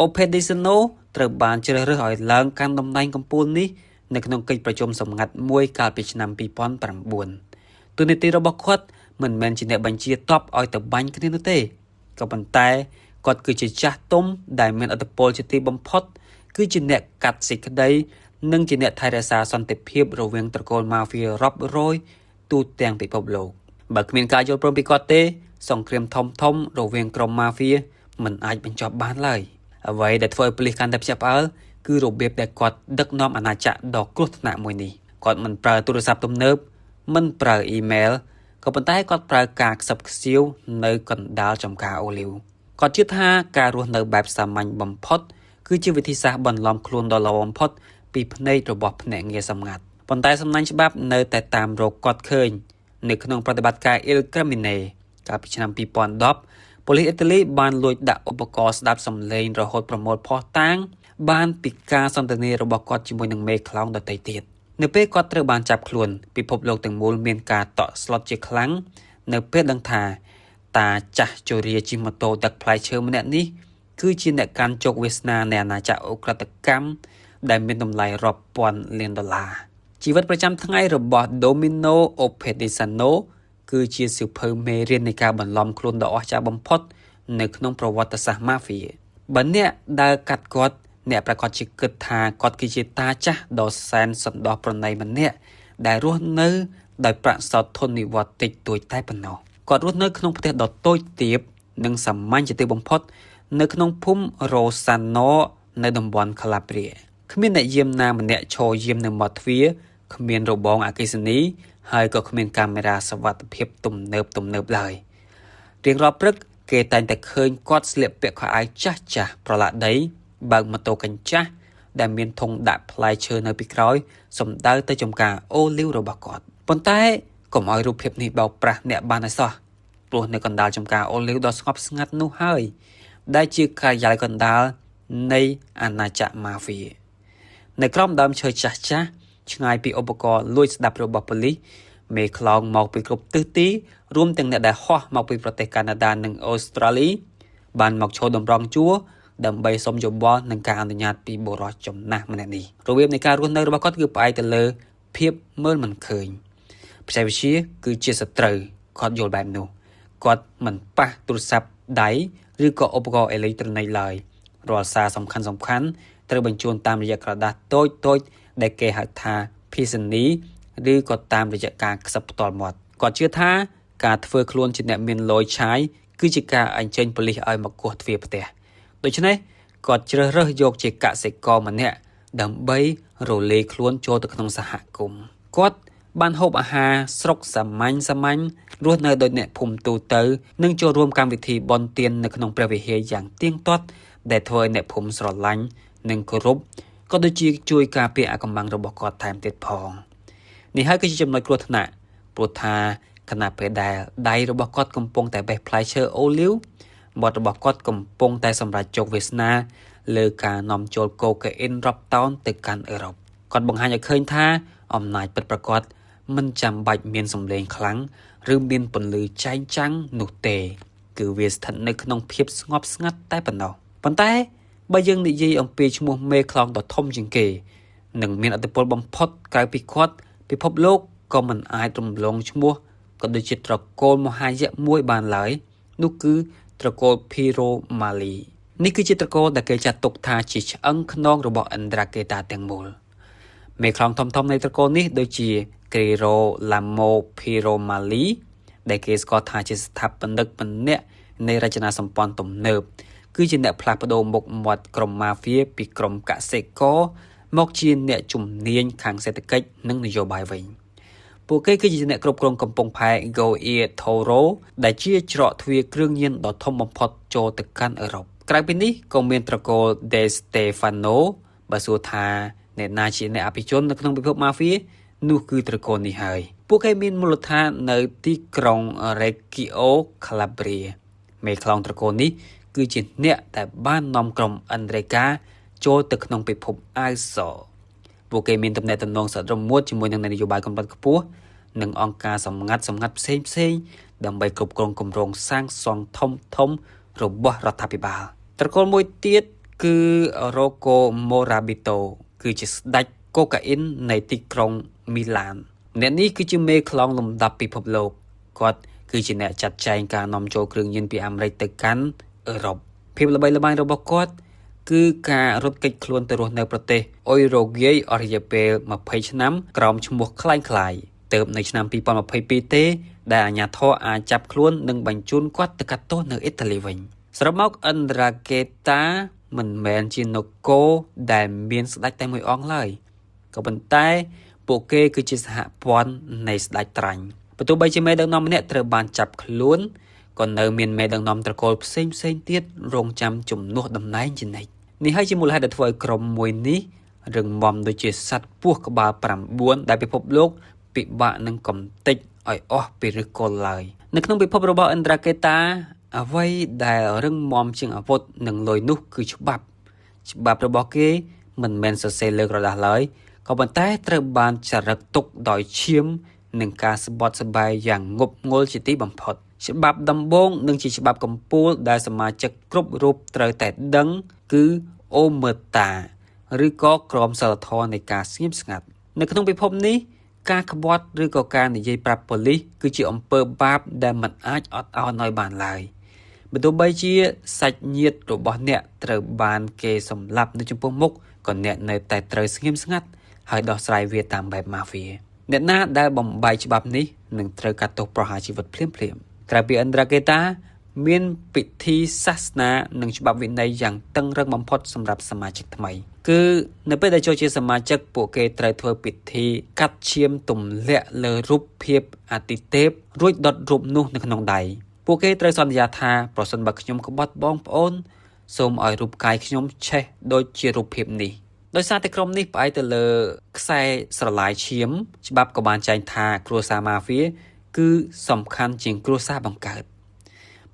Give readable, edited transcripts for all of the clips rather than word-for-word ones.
Oppedisano ត្រូវបានជ្រើសរើសឲ្យឡើងកាន់តំណែងកំពូលនេះនៅក្នុងកិច្ចប្រជុំសម្ងាត់មួយកាលពីឆ្នាំ2009តួនាទីរបស់គាត់មិនមែនជាអ្នកបញ្ជាទ័ពឲ្យទៅបាញ់គ្នានោះទេក៏ប៉ុន្តែគាត់គឺជាចាស់ទុំដែលមានឥទ្ធិពលជាទីបំផុតគឺជាអ្នកកាត់សេចក្តីនិងជាអ្នកថែរក្សាសន្តិភាពរវាងត្រកូលម៉ាហ្វៀរាប់រយទូទាំងពិភពលោកបើគ្មានការយល់ព្រមពីគាត់ទេសង្គ្រាមធំធំរវាងក្រុមម៉ាហ្វៀមិនអាចបញ្ចប់បានឡើយអ្វីដែលធ្វើឲ្យប៉ូលីសកាន់តែភ្ញាក់ផ្អើលគឺរបៀបដែលគាត់ដឹកនាំអាណាចក្រដ៏គ្រោះថ្នាក់មួយនេះគាត់មិនប្រើទូរស័ព្ទទំនើបមិនប្រើអ៊ីមែលក៏ប៉ុន្តែគាត់ប្រើការខ្សឹបខ្សៀវនៅកណ្ដាលចំការអូលីវគាត់ជឿថាការរស់នៅបែបសាមញ្ញបំផុតគឺជាវិធីសាស្ត្របន្លំខ្លួនដ៏ល្អបំផុតពីភ្នែករបស់ភ្នាក់ងារសម្ងាត់ប៉ុន្តែសំណាញ់ច្បាប់នៅតែតាមរកគាត់ឃើញនៅក្នុងប្រតិបត្តិការ Il Crimine កាលពីឆ្នាំ2010ប៉ូលីសអ៊ីតាលីបានលួចដាក់ឧបករណ៍ស្ដាប់សំឡេងរហូតប្រមូលភស្តុតាងបានពីការសន្ទនារបស់គាត់ជាមួយនឹងមេខ្លោងដទៃទៀតនៅពេលគាត់ត្រូវបានចាប់ខ្លួនពិភពលោកទាំងមូលមានការតក់ស្លុតជាខ្លាំងនៅពេលដឹងថាតាចាស់ជរាជិះម៉ូតូដឹកផ្លែឈើម្នាក់នេះគឺជាអ្នកកាន់ជោគវាសនានៃអាណាចក្រឧក្រិដ្ឋកម្មដែលមានតម្លៃរាប់ពាន់លានដុល្លារជីវិតប្រចាំថ្ងៃរបស់ Domino Oppedisano គឺជាសៀវភៅមេរៀននៃការបន្លំខ្លួនដ៏អស្ចារ្យបំផុតនៅក្នុងប្រវត្តិសាស្ត្រម៉ាហ្វៀបើអ្នកដើរកាត់គាត់អ្នកប្រាកដជាគិតថាគាត់គឺជាតាចាស់ដ៏សែនសន្តោសប្រណីម្នាក់ដែលរស់នៅដោយប្រាក់សោធននិវត្តន៍តិចតួចតែប៉ុណ្ណោះគាត់រស់នៅក្នុងផ្ទះដ៏តូចទាបនិងសាមញ្ញជាទីបំផុតនៅក្នុងភូមិរ៉ូសាណូនៅតំបន់កាឡាព្រាគ្មានអ្នកយាមណាម្នាក់ឈរយាមនៅមាត់ទ្វារគ្មានរបងអគ្គិសនីហើយក៏គ្មានកាមេរ៉ាសុវត្ថិភាពទំនើបទំនើបឡើយរៀងរាល់ព្រឹកគេតែងតែឃើញគាត់ស្លៀកពាក់ខោអាវចាស់ចាស់ប្រឡាក់ដីបើកម៉ូតូកញ្ចាស់ដែលមានធុងដាក់ផ្លែឈើនៅពីក្រោយសំដៅទៅចំការអូលីវរបស់គាត់ប៉ុន្តែកុំឲ្យរូបភាពនេះបោកប្រាស់អ្នកបានឲ្យសោះព្រោះនៅកណ្ដាលចំការអូលីវដ៏ស្ងប់ស្ងាត់នោះហើយដែលជាការិយាល័យកណ្ដាលនៃអាណាចក្រម៉ាហ្វៀនៅក្រោមដើមឈើចាស់ចាស់ឆ្ងាយពីឧបករណ៍លួចស្ដាប់របស់ប៉ូលីសមេខ្លោងមកពីគ្រប់ទិសទីរួមទាំងអ្នកដែលហោះមកពីប្រទេសកាណាដានិងអូស្ត្រាលីបានមកឈរតម្រង់ជួរដើម្បីសុំយោបល់និងការអនុញ្ញាតពីបុរសចំណាស់ម្នាក់នេះរបៀបនៃការរស់នៅរបស់គាត់គឺផ្អែកទៅលើភាពមើលមិនឃើញបច្ចេកវិទ្យាគឺជាសត្រូវគាត់យល់បែបនោះគាត់មិនប៉ះទូរស័ព្ទដៃឬក៏ឧបករណ៍អេឡិចត្រូនិកឡើយរាល់សារសំខាន់សំខាន់ត្រូវបញ្ជូនតាមរយៈក្រដាសតូចតូចដែលគេហៅថាភីសនីឬក៏តាមរយៈការខ្សឹបផ្ទាល់មាត់គាត់ជឿថាការធ្វើខ្លួនជាអ្នកមានលយឆាយគឺជាការអញ្ជើញប៉ូលីសឲ្យមកគោះទ្វារផ្ទះដូច្នេះគាត់ជ្រើសរើសយកជាកសិករម្នាក់ដើម្បីរលាយខ្លួនចូលទៅក្នុងសហគមន៍គាត់បានហូបអាហារស្រុកសាមញ្ញសាមញ្ញរស់នៅដោយអ្នកភូមិទូទៅនិងចូលរួមកម្មវិធីបុណ្យទាននៅក្នុងព្រះវិហារយ៉ាងទៀងទាត់ដែលធ្វើឲ្យអ្នកភូមិស្រឡាញ់និងគោរពក៏ដូចជាជួយការពារអាកំបាំងរបស់គាត់ថែមទៀតផងនេះហើយគឺជាចំណុចគ្រោះថ្នាក់ព្រោះថាខណៈពេលដែលដៃរបស់គាត់កំពុងតែបេះផ្លែឈើអូលីវមាត់របស់គាត់កំពុងតែសម្រេចជោគវាសនាលើការនាំចូលកូកាអ៊ីនរាប់តោនទៅកាន់អឺរ៉ុបគាត់បង្ហាញឲ្យឃើញថាអំណាចពិតប្រាកដមិនចាំបាច់មានសម្លេងខ្លាំងឬមានពន្លឺចែងចាំងនោះទេ គឺវាស្ថិតនៅក្នុងភាពស្ងប់ស្ងាត់តែប៉ុណ្ណោះប៉ុន្តែបើយើងនិយាយអំពីឈ្មោះមេខ្លោងដ៏ធំជាងគេនិងមានឥទ្ធិពលបំផុតក្រៅពីគាត់ពិភពលោកក៏មិនអាចរំលងឈ្មោះក៏ដូចជាត្រកូលមហាយៈមួយបានឡើយនោះគឺត្រកូលភីរ៉ូម៉ាលីនេះគឺជាត្រកូលដែលគេចាត់ទុកថាជាឆ្អឹងខ្នងរបស់អិនដ្រាកេតាទាំងមូលមេខ្លោងធំៗនៃត្រកូលនេះដូចជាគ្រីរ៉ូឡាម៉ូភីរ៉ូម៉ាលីដែលគេស្គាល់ថាជាស្ថាបនិកម្នាក់នៃរចនាសម្ព័ន្ធទំនើបគឺជាអ្នកផ្លាស់ប្ដូរមុខមាត់ក្រុមម៉ាហ្វៀពីក្រុមកសិករមកជាអ្នកជំនាញខាងសេដ្ឋកិច្ចនិងនយោបាយវិញពួកគេគឺជាអ្នកគ្រប់គ្រងកំពង់ផែ Gioia Tauro ដែលជាច្រកទ្វារគ្រឿងញៀនដ៏ធំបំផុតចូលទៅកាន់អឺរ៉ុបក្រៅពីនេះក៏មានត្រកូល De Stefano បើសួរថាអ្នកណាជាអ្នកអភិជននៅក្នុងពិភពម៉ាហ្វៀនោះគឺត្រកូលនេះហើយពួកគេមានមូលដ្ឋាននៅទីក្រុង Reggio Calabria មេខ្លោងត្រកូលនេះគឺជាអ្នកដែលបាននាំក្រុមអិនដ្រេកាចូលទៅក្នុងពិភពអាវសពួកគេមានទំនាក់ទំនងស្អិតរមួតជាមួយនឹងនយោបាយកម្រិតខ្ពស់និងអង្គការសម្ងាត់សម្ងាត់ផ្សេងផ្សេងដើម្បីគ្រប់គ្រងគម្រោងសាងសង់ធំធំរបស់រដ្ឋាភិបាលត្រកូលមួយទៀត គឺ រ៉ូកូ ម៉ូរ៉ាប៊ីតូ គឺជាស្ដេចកូកាអ៊ីននៃទីក្រុងមីឡាន អ្នកនេះគឺជាមេខ្លោងលំដាប់ពិភពលោកគាត់គឺជាអ្នកចាត់ចែងការនាំចូលគ្រឿងញៀនពីអាមេរិកទៅកាន់អឺរ៉ុបភាពល្បីល្បាញរបស់គាត់គឺការរត់គេចខ្លួនទៅរស់នៅប្រទេសអ៊ុយរ៉ូហ្គាយអស់រយៈពេល20ឆ្នាំក្រោមឈ្មោះក្លែងក្លាយទើបនៅឆ្នាំ2022ទេដែលអាជ្ញាធរអាចចាប់ខ្លួននិងបញ្ជូនគាត់ទៅកាត់ទោសនៅអ៊ីតាលីវិញសរុបមកអិនរ៉ាកេតាមិនមែនជានគរដែលមានស្ដេចតែមួយអង្គឡើយក៏ប៉ុន្តែពួកគេគឺជាសហព័ន្ធនៃស្ដេចត្រាញ់បើទោះបីជាមេដឹកនាំម្នាក់ត្រូវបានចាប់ខ្លួនក៏នៅមានមេដឹកនាំត្រកូលផ្សេងផ្សេងទៀតរងចាំជំនួសតំណែងជានិច្ចនេះហើយជាមូលហេតុដែលធ្វើឲ្យក្រុមមួយនេះរឹងមាំដូចជាសត្វពស់ក្បាល9ដែលពិភពលោកពិបាកនឹងកំទេចឲ្យអស់ពីឫសគល់ឡើយនៅក្នុងពិភពរបស់អិនត្រាកេតាអ្វីដែលរឹងមាំជាងអាវុធនិងលុយនោះគឺច្បាប់ច្បាប់របស់គេមិនមែនសរសេរលើក្រដាសឡើយក៏ប៉ុន្តែត្រូវបានចារឹកទុកដោយឈាមនិងការស្បត់ស្បាយយ៉ាងងប់ងល់ជាទីបំផុតច្បាប់ដំបូងនិងជាច្បាប់កម្ពូលដែលសមាជិកគ្រប់រូបត្រូវតែដឹងគឺអូមើតាឬក៏ក្រមសីលធម៌នៃការស្ងៀមស្ងាត់នៅក្នុងពិភពនេះការក្បត់ឬក៏ការនិយាយប្រាប់ប៉ូលីសគឺជាអំពើបាបដែលមិនអាចអត់ឱនឲ្យបានឡើយបើទោះបីជាសាច់ញាតិរបស់អ្នកត្រូវបានគេសម្លាប់នៅចំពោះមុខក៏អ្នកនៅតែត្រូវស្ងៀមស្ងាត់ហើយដោះស្រាយវាតាមបែបម៉ាហ្វៀអ្នកណាដែលបំបែកច្បាប់នេះនឹងត្រូវកាត់ទោសប្រហារជីវិតភ្លាមៗក្រៅពីអិនត្រាកេតាមានពិធីសាសនានិងច្បាប់វិន័យយ៉ាងតឹងរឹងបំផុតសម្រាប់សមាជិកថ្មីគឺនៅពេលដែលចូលជាសមាជិកពួកគេត្រូវធ្វើពិធីកាត់ឈាមទម្លាក់លើរូបភាពអាទិទេពរួចដុតរូបនោះនៅក្នុងដៃពួកគេត្រូវសន្យាថាប្រសិនបើខ្ញុំក្បត់បងប្អូនសូមឲ្យរូបកាយខ្ញុំឆេះដូចជារូបភាពនេះដោយសារតែក្រុមនេះផ្អែកទៅលើខ្សែស្រឡាយឈាមច្បាប់ក៏បានចែងថាគ្រួសារម៉ាហ្វៀគឺសំខាន់ជាងគ្រួសារបង្កើត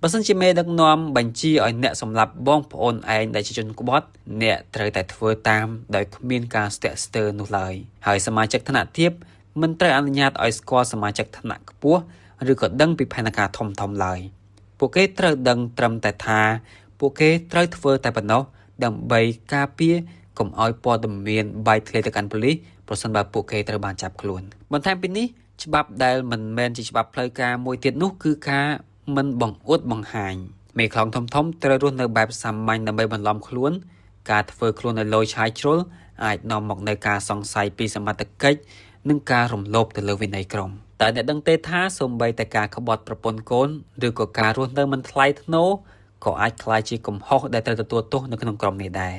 បើសិនជាមេដឹកនាំបញ្ជាឲ្យអ្នកសម្លាប់បងប្អូនឯងដែលជាជនក្បត់អ្នកត្រូវតែធ្វើតាមដោយគ្មានការស្ទាក់ស្ទើរនោះឡើយហើយសមាជិកថ្នាក់ទាបមិនត្រូវអនុញ្ញាតឲ្យស្គាល់សមាជិកថ្នាក់ខ្ពស់ឬក៏ដឹងពីផែនការធំៗឡើយពួកគេត្រូវដឹងត្រឹមតែថាពួកគេត្រូវធ្វើតែប៉ុណ្ណោះដើម្បីការពារកុំឲ្យព័ត៌មានបែកធ្លាយទៅកាន់ប៉ូលីសប្រសិនបើពួកគេត្រូវបានចាប់ខ្លួនបន្ថែមពីនេះច្បាប់ដែលមិនមែនជាច្បាប់ផ្លូវការមួយទៀតនោះគឺការមិនបង្អួតបង្ហាញមេខ្លោងធំៗត្រូវរស់នៅបែបសាមញ្ញដើម្បីបន្លំខ្លួនការធ្វើខ្លួនឲ្យលយឆាយជ្រុលអាចនាំមកនូវការសង្ស័យពីសមត្ថកិច្ចនិងការរំលោភទៅលើវិន័យក្រុមតែអ្នកដឹងទេថាសូម្បីតែការក្បត់ប្រពន្ធកូនឬក៏ការរស់នៅមិនថ្លៃថ្នូរក៏អាចក្លាយជាកំហុសដែលត្រូវទទួលទោសនៅក្នុងក្រុមនេះដែរ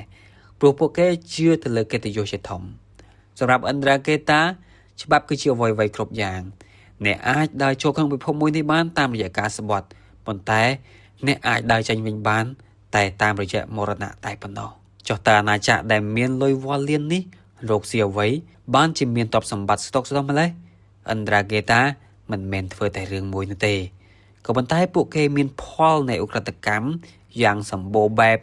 ព្រោះពួកគេជឿទៅលើកិត្តិយសជាធំសម្រាប់អិនត្រាកេតាច្បាប់គឺជាអ្វីៗគ្រប់យ៉ាងអ្នកអាចដើរចូលក្នុងពិភពមួយនេះបានតាមរយៈការស្បត់ប៉ុន្តែអ្នកអាចដើរចេញវិញបានតែតាមរយៈមរណៈតែប៉ុណ្ណោះចុះតើអាណាចក្រដែលមានលុយវ៉ាល់លាននេះរកស៊ីអ្វីបានជាមានទ្រព្យសម្បត្តិស្តុកស្ដម្ភម្ល៉េះអិនត្រាកេតាមិនមែនធ្វើតែរឿងមួយនោះទេក៏ប៉ុន្តែពួកគេមានផលនៃឧក្រិដ្ឋកម្មយ៉ាងសម្បូរបែប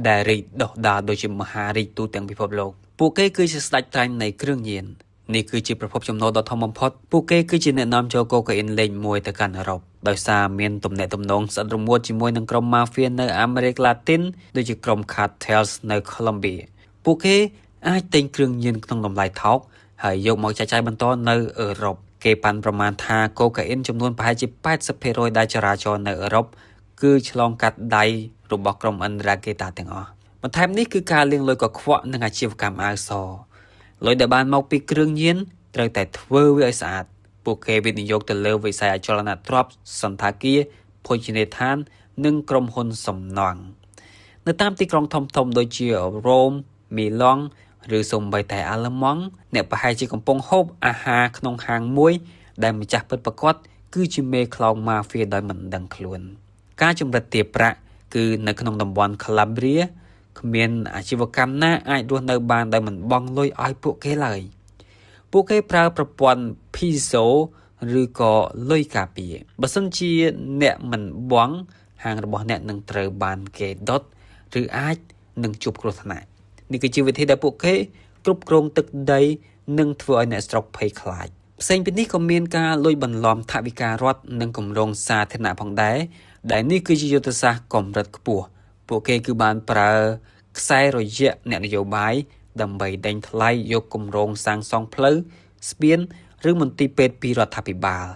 ដែលរីកដុះដាលដូចជាមហារាជទូទាំងពិភពលោកពួកគេគឺជាស្ដេចត្រាញ់នៃគ្រឿងញៀននេះគឺជាប្រភពចំណូលដ៏ធំបំផុតពួកគេគឺជាអ្នកនាំចូលកូកាអ៊ីនលេខ1ទៅកាន់អឺរ៉ុបដោយសារមានទំនាក់ទំនងស្អិតរមួតជាមួយនឹងក្រុមម៉ាហ្វៀនៅអាមេរិកឡាទីនដូចជាក្រុម Cartels នៅកូឡុំប៊ីពួកគេអាចទិញគ្រឿងញៀនក្នុងតម្លៃថោកហើយយកមកចែកចាយបន្តនៅអឺរ៉ុបគេប៉ាន់ប្រមាណថាកូកាអ៊ីនចំនួនប្រហែលជា 80% ដែលចរាចរណ៍នៅអឺរ៉ុបគឺឆ្លងកាត់ដៃរបស់ក្រុមអិនរ៉ាកេតាទាំងអស់បន្ថែមនេះគឺការលាងលុយកខ្វក់និងអាជីវកម្មអាវសលុយដែលបានមកពីគ្រឿងញៀនត្រូវតែធ្វើវាឲ្យស្អាតពួកគេវិនិយោគទៅលើវិស័យអចលនទ្រព្យសណ្ឋាគារភោជនីយដ្ឋាននិងក្រុមហ៊ុនសំណង់នៅតាមទីក្រុងធំៗដូចជារ៉ូមមីឡង់ឬសូម្បីតែអាល្លឺម៉ង់អ្នកប្រហែលជាកំពុងហូបអាហារក្នុងហាងមួយដែលម្ចាស់ពិតប្រាកដគឺជាមេខ្លោងម៉ាហ្វៀដោយមិនដឹងខ្លួនការជំរិតទារប្រាក់គឺនៅក្នុងតំបន់កាឡាប្រ៊ាគ្មានអាជីវកម្មណាអាចរស់នៅបានដោយមិនបង់លុយឲ្យពួកគេឡើយពួកគេប្រើប្រព័ន្ធ Piso ឬក៏លុយការពារបើសិនជាអ្នកមិនបង់ហាងរបស់អ្នកនឹងត្រូវបានគេដុតឬអាចនឹងជួបគ្រោះថ្នាក់នេះគឺជាវិធីដែលពួកគេគ្រប់គ្រងទឹកដីនិងធ្វើឲ្យអ្នកស្រុកភ័យខ្លាចផ្សេងពីនេះក៏មានការលួចបន្លំថវិការដ្ឋនិងគម្រោងសាធារណៈផងដែរដែលនេះគឺជាយុទ្ធសាស្ត្រកម្រិតខ្ពស់ពួកគេគឺបានប្រើ ខ្សែរយៈអ្នកនយោបាយដើម្បីដេញថ្លៃយកគម្រោងសាងសង់ផ្លូវស្ពានឬមន្ទីរពេទ្យពីរដ្ឋាភិបាល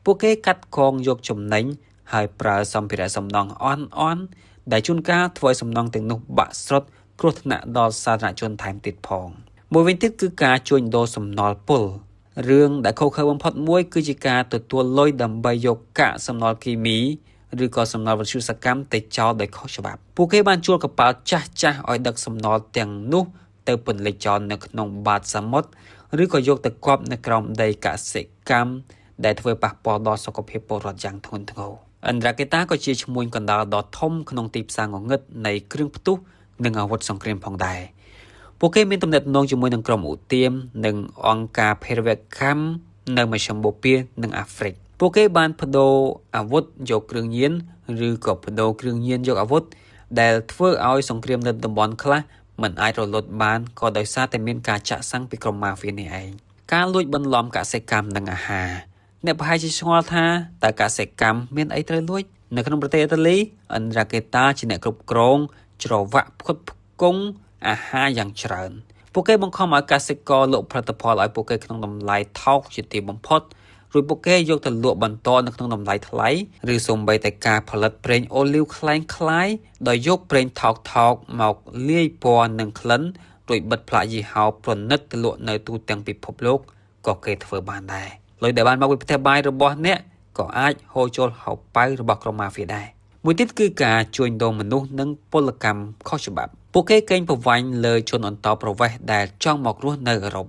ពួកគេកាត់កងយកចំណេញហើយប្រើសម្ភារៈសំណង់អន់អន់ដែលជួនកាលធ្វើឲ្យសំណង់ទាំងនោះបាក់ស្រុតគ្រោះថ្នាក់ដល់សាធារណជនថែមទៀតផងមួយវិញទៀតគឺការជួញដូរសំណល់ពុលរឿងដែលខុសខើបំផុតមួយគឺជាការទទួលលុយដើម្បីយកកាកសំណល់គីមីឬក៏សំណល់វិទ្យុសកម្មទៅចោលដោយខុសច្បាប់ពួកគេបានជួលកប៉ាល់ចាស់ចាស់ឲ្យដឹកសំណល់ទាំងនោះទៅពន្លិចចោលនៅក្នុងបាតសមុទ្រឬក៏យកទៅគប់នៅក្រោមដីកសិកម្មដែលធ្វើប៉ះពាល់ដល់សុខភាពពលរដ្ឋយ៉ាងធ្ងន់ធ្ងរអន្ដ្រាកេតាក៏ជាឈ្មួញកណ្ដាលដ៏ធំក្នុងទីផ្សារងងឹតនៃគ្រឿងផ្ទុះនិងអាវុធសង្គ្រាមផងដែរពួកគេមានទំនាក់ទំនងជាមួយនឹងក្រុមឧទាមនិងអង្គការភេរវកម្មនៅមជ្ឈមបូព៌ានិងអាហ្វ្រិកពួកគេបានបដូរអាវុធយកគ្រឿងញៀនឬក៏បដូរគ្រឿងញៀនយកអាវុធដែលធ្វើឲ្យសង្គ្រាមនៅតំបន់ខ្លះមិនអាចរលត់បានក៏ដោយសារតែមានការចាក់សាំងពីក្រុមម៉ាហ្វៀនេះឯងការលួចបន្លំកសិកម្មនិងអាហារអ្នកប្រហែលជាឆ្ងល់ថាតើកសិកម្មមានអីត្រូវលួចនៅក្នុងប្រទេសអ៊ីតាលីអិនរ៉ាកេតាជាអ្នកគ្រប់គ្រងច្រវាក់ផ្គត់ផ្គង់អាហារយ៉ាងច្រើនពួកគេបង្ខំឲ្យកសិករលក់ផលិតផលឲ្យពួកគេក្នុងតម្លៃថោកជាទីបំផុតរួចពួកគេយកទៅលក់បន្តនៅក្នុងតម្លៃថ្លៃឬសូម្បីតែការផលិតប្រេងអូលីវក្លែងក្លាយដោយយកប្រេងថោកថោកមកលាយពណ៌និងក្លិនរួចបិទផ្លាកយីហោប្រណិតទៅលក់នៅទូទាំងពិភពលោកក៏គេធ្វើបានដែរលុយដែលបានមកពីផ្ទះបាយរបស់អ្នកក៏អាចហូរចូលហោប៉ៅរបស់ក្រុមម៉ាហ្វៀដែរមួយទៀតគឺការជួញដូរមនុស្សនិងពលកម្មខុសច្បាប់ពួកគេកេងប្រវ័ញ្ចលើជនអន្តោប្រវេសន៍ដែលចង់មករស់នៅអឺរ៉ុប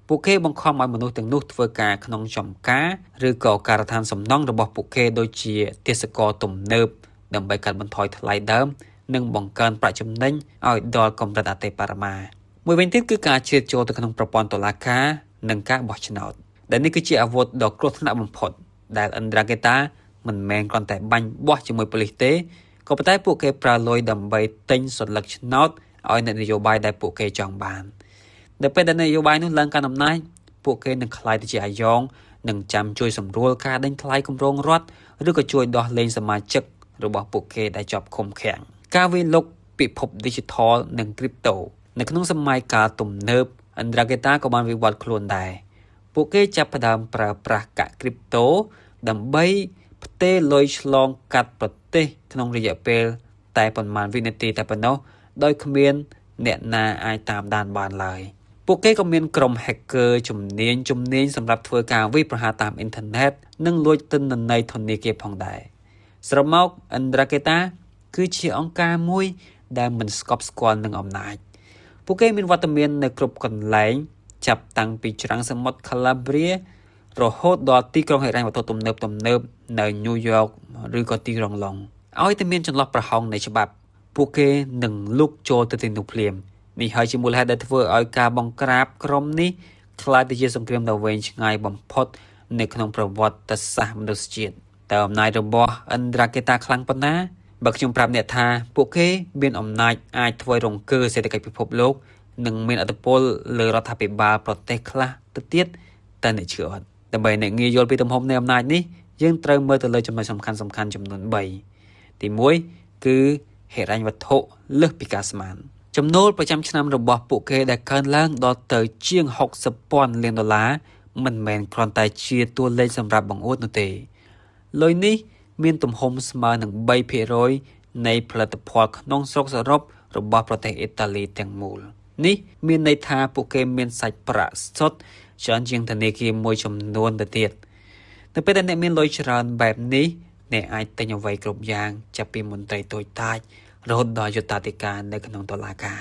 ពួកគេបង្ខំឲ្យមនុស្សទាំងនោះធ្វើការក្នុងចំការឬក៏ការដ្ឋានសំណង់របស់ពួកគេដូចជាទេសកលទំនើបដើម្បីកាត់បន្ថយថ្លៃដើមនិងបង្កើនប្រាក់ចំណេញឲ្យដល់កម្រិតអតិបរមាមួយវិញទៀតគឺការជ្រៀតចូលទៅក្នុងប្រព័ន្ធតុលាការនិងការបោះឆ្នោតដែលនេះគឺជាអាវុធដ៏គ្រោះថ្នាក់បំផុតដែលអិនដ្រាកេតាមិនមែនគ្រាន់តែបាញ់បោះជាមួយប៉ូលីសទេក៏ប៉ុន្តែពួកគេប្រើលុយដើម្បីទិញសន្លឹកឆ្នោតឲ្យអ្នកនយោបាយដែលពួកគេចង់បាននៅពេលដែលនយោបាយនោះឡើងកាន់អំណាចពួកគេនឹងក្លាយទៅជាអាយ៉ងនិងចាំជួយសម្រួលការដេញថ្លៃគម្រោងរដ្ឋឬក៏ជួយដោះលែងសមាជិករបស់ពួកគេដែលជាប់ឃុំឃាំងការវាយលុកពិភព Digital និង Crypto នៅក្នុងសម័យកាលទំនើបអិនដ្រាកេតាក៏បានវិវត្តខ្លួនដែរពួកគេចាប់ផ្ដើមប្រើប្រាស់កាក់ Crypto ដើម្បីផ្ទេរលុយឆ្លងកាត់ប្រទេសក្នុងរយៈពេលតែប៉ុន្មានវិនាទីតែប៉ុណ្ណោះដោយគ្មានអ្នកណាអាចតាមដានបានឡើយពួកគេក៏មានក្រុម hacker ជំនាញជំនាញសម្រាប់ធ្វើការវាយប្រហារតាមអ៊ីនធឺណិតនិងលួចទិន្នន័យធនាគារផងដែរសរុបមកអិនដ្រាកេតាគឺជាអង្គការមួយដែលមិនស្កប់ស្កល់នឹងអំណាចពួកគេមានវត្តមាននៅគ្រប់កន្លែងចាប់តាំងពីច្រាំងសមុទ្រកាឡាប្រារហូតដល់ទីក្រុងហិរញ្ញវត្ថុទំនើបទំនើបនៅញូវយ៉កឬក៏ទីក្រុងឡុងឲ្យតែមានចន្លោះប្រហោងនៃច្បាប់ពួកគេនឹងលុកចូលទៅទីនោះភ្លាមនេះហើយជាមូលហេតុដែលធ្វើឲ្យការបង្ក្រាបក្រុមនេះក្លាយទៅជាសង្គ្រាមដ៏វែងឆ្ងាយបំផុតនៅក្នុងប្រវត្តិសាស្ត្រមនុស្សជាតិតើអំណាចរបស់អិនដ្រាកេតាខ្លាំងប៉ុណ្ណាបើខ្ញុំប្រាប់អ្នកថាពួកគេមានអំណាចអាចធ្វើឲ្យរង្គើសេដ្ឋកិច្ចពិភពលោកនិងមានឥទ្ធិពលលើរដ្ឋាភិបាលប្រទេសខ្លះទៅទៀតតើអ្នកជឿអត់ដើម្បីអ្នកងាយយល់ពីទំហំនៃអំណាចនេះយើងត្រូវមើលទៅលើចំណុចសំខាន់សំខាន់ចំនួន3ទី1គឺហិរញ្ញវត្ថុលើសពីការស្មានចំណូលប្រចាំឆ្នាំរបស់ពួកគេដែលកើនឡើងដល់ទៅជាង60ពាន់លានដុល្លារមិនមែនគ្រាន់តែជាតួលេខសម្រាប់បង្អួតនោះទេលុយនេះមានទំហំស្មើនឹង3%នៃផលិតផលក្នុងស្រុកសរុបរបស់ប្រទេសអ៊ីតាលីទាំងមូលនេះមានន័យថាពួកគេមានសាច់ប្រាក់សុទ្ធច្រើនជាងធនាគារមួយចំនួនទៅទៀតនៅពេលដែលអ្នកមានលុយច្រើនបែបនេះអ្នកអាចទិញអ្វីគ្រប់យ៉ាងចាប់ពីមន្ត្រីតូចតាចរហូតដល់យុត្តាធិការនៅក្នុងតុលាការ។